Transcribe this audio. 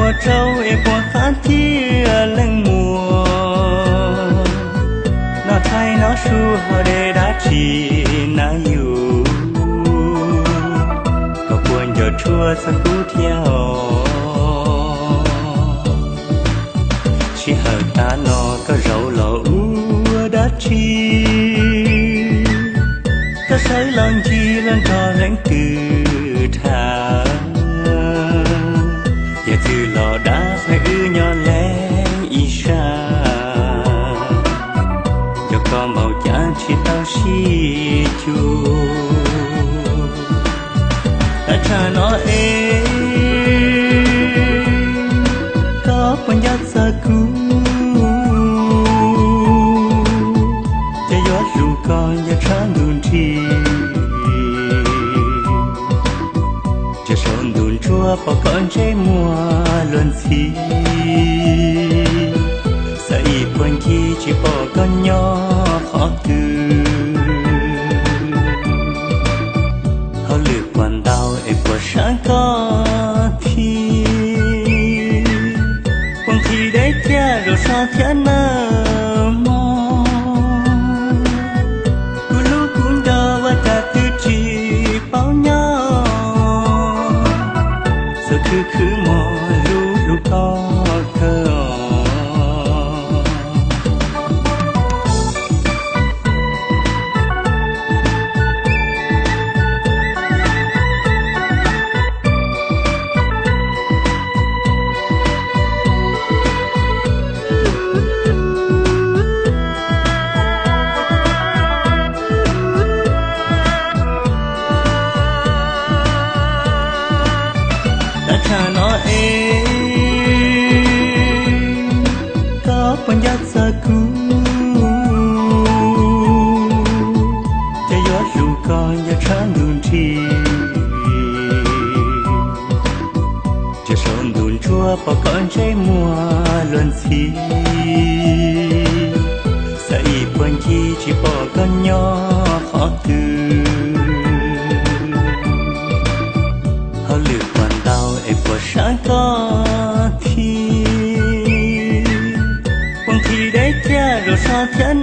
Rau es puas qab thiaj leej muaj, noj thaij noj su ho de dab tsi na yus, koj puas nco tshuaj txog kuv thiab os? Sij hawm tas no koj zaum los ua dab tsi? Koj sawv los ncig los nrog leej twg tham? Yog twg los dab hais wb nyob leej ib sab, cov koj npaum cas tsis tau sib cuag. Tab tshaj no es koj puas nco txog kuv? Ces yuav hlub koj nco tshaj ntu nrig, ces saum ntu ntsuab pom koj ntsej muag luag ntxhi. Xav ib puag ncig tsis pom koj nyob qhov twg, hauj lwm puas ntau es puas sab koj thiab? Puas nqhis deb thiab zaum so thiab nawb mog? Kuv hlub kuv nco ua cas twb tsis paub nyob, txawm khwv khwv muag hlub hlub koj kawg. Tab tshaj no es koj puas nco txog kuv? Ces yuav hlub koj nco tshaj ntu nrig, ces saum ntu ntsuab pom koj ntsej muag luag ntxhi. Xav ib puag ncig tsis pom koj nyob qhov twg, hauj lwm puas ntau es puas sab koj thiab? Puas nqhis deb thiab zaum so thiab